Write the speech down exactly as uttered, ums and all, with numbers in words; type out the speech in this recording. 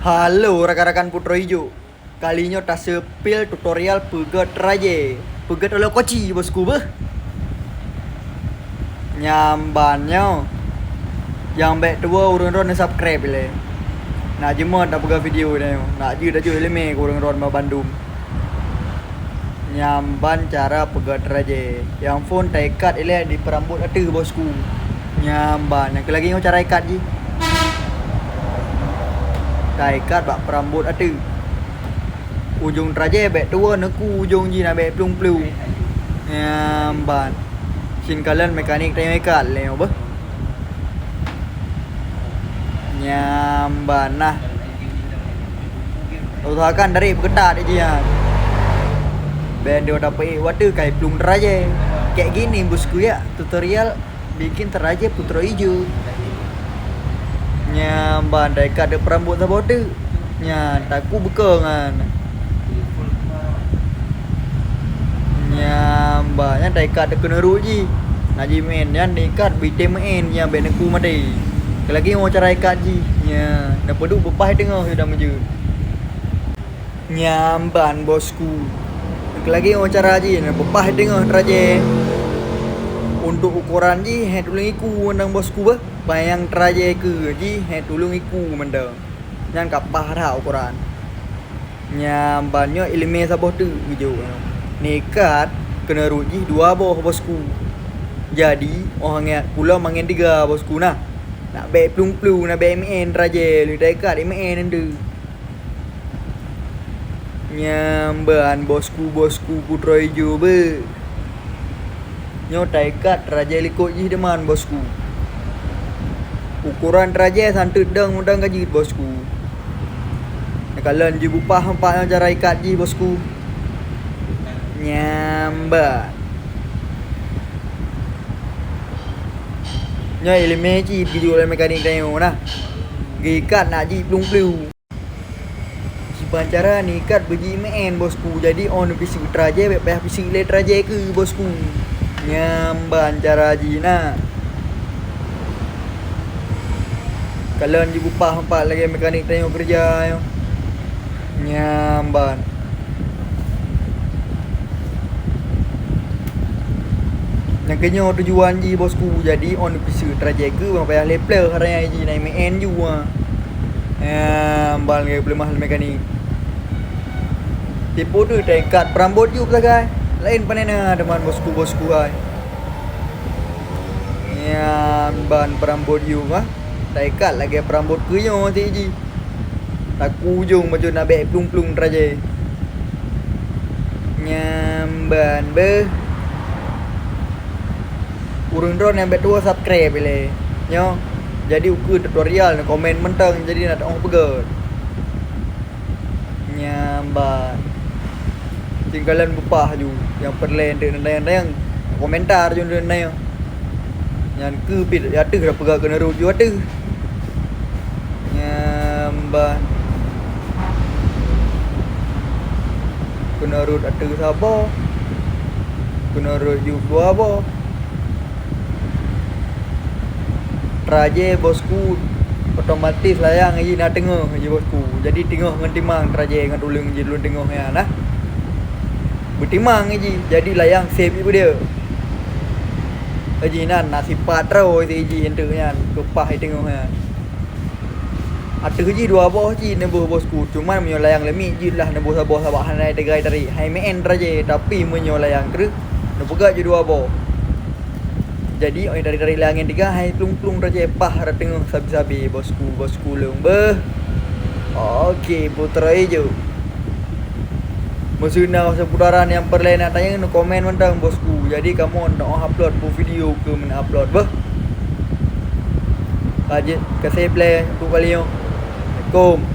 Halo rakan-rakan Putroe Ijo. Kali nyoe taseupil tutorial peugét rajée. Peugét oleh koci bosku beuh. Nyang ban nyoe. Nyang bék tuwoe ureuëng droen subscribe ilée. Nak jeuet tapeugah video nyoe. Nak jeuet tajok iéleumé keu ureuëng droen bandum. Nyang ban cara peugét rajée. Nyang phon taikat ilée di peurambot ateueh bosku. Nyang ban, nyang keu lagée nyoe cara ikat jih. Taikat bak peurambot ateueh. Ujong rajée bék tuwoe neuku ujong jih na bék plueng-plueng. Nyang ban. Cit kalon mekanik tanyoe ikat lé nyoe beuh. Nyang ban nah. Usahakan dari peuketat jih nyan. Bék dua tapeuék watée kai plueng rajée. Kayak gini bosku ya, tutorial bikin rajée Putroe Ijo. Nyang ban taikat di peurambot saboh teuk. Nyan taku beuko ngan. Nyang ban nyan taikat di keuneurot jih. Nak jimeu'en nyan diikat beuitem meu'en nyang bék neuku maté. Keu lagée nyoe cara ikat jih. Nya, neupeuduek beupah teungoh sidang meujeuet. Nyang ban bosku. Keu lagée nyoe cara jih, neupeupah teungoh rajée. Untuk ukoran jih, hai tuleueng iku mantong bosku beuh. Panyang rajée keu jih, hai tuleueng iku mantong. Nyan ka pah that ukoran. Nyang ban nyoe iéleumé saboh teuk geujok. Neuikat keuneurot jih dua boh bosku. Jadi, oh ngiat pulo mangen tiga bosku nah. Nak bék plueng-plueng, nak bék meu'en rajée, lheueh taikat meu'en enteuk. Nyang ban bosku-bosku Putroe Ijo beuh. Nyoe taikat rajée likot jih deuman bosku. Ukoran rajée santeut dong mudang ka jeuet bosku. Neukalon jih bupah empat nyoe cara ikat jih bosku. Nyang ban. Nyoe iéleumé cit geujok lé mekanik tanyoe nah. Geuikat nak jih plueng-plueng. Kiban cara neuikat beujih meu'en bosku. Jadi oh neupiseuk rajée bék payah piseuk lé rajée keu bosku. Nyang ban cara jih na. Kalon jih bupah empat lagée mekanik tanyoe keureuja nyoe. Nyang ban. Nyang keunyoe tujuan jih bosku, jadi oh neupiseuk rajée keu bang payah lé pleuh raya jih na meu'en ju ha. Nyang ban lagée peuleumah mekanik. Tipu tu taikat peurambot ju sagai. Laén panena teuma bosku-bosku hai. Nyang ban peurambot ju ha. Taikat lagée peurambot keu nyoe ti jih. Taku ujong bacut na bék plueng-plueng rajée. Nyang ban beuh. Ureuëng droen nyang bék tuwoe subscribe ilée. Nyoe. Jadi ukeue tutorial neukomen mantong jadi na teu'oh peugét. Nyang ban. Tinggalan bupah ju, nyang peureulée enteuk neutanyong-tanyong, komentar ju neutanyong. Nyan keuh pih ateueh tapeugah keuneurot ju ateueh. Nyang ban. Keuneurot ateueh saboh. Keuneurot ju dua boh. Rajée bosku, otomatis layang jih na teungoh jih bosku. Jadi teungoh ngon timang rajée ngon tuleueng jih tuleueng teungoh nyan nah. Beutimang jih, jadi layang sép jih beudeue. Jih nan na sipat droe si jih enteuk nyan, keupah teungoh nyan. Ateueh jih dua boh cit neuboh bosku, cuman meunyoe layang leumiek jeuet lah neuboh saboh sabab hana teugai tarék, hai meu'en rajée, tapi meunyoe layang kreueh neupeugah jih dua boh. Jadi, óh tarék-tarék lé angén tiga hai plueng-plueng rajée pah rot teungoh sabe-sabe bosku, bosku lôn beuh. Oke, Putroe Ijo. Meuseu na syedara nyang peureulée neutanyong neukomen mantong bosku. Jadi kamoe neuteu'oh upload peue video keu meunan upload beuh. Ka jeuet ka sép lé untuk kali nyoe. Assalamualaikum.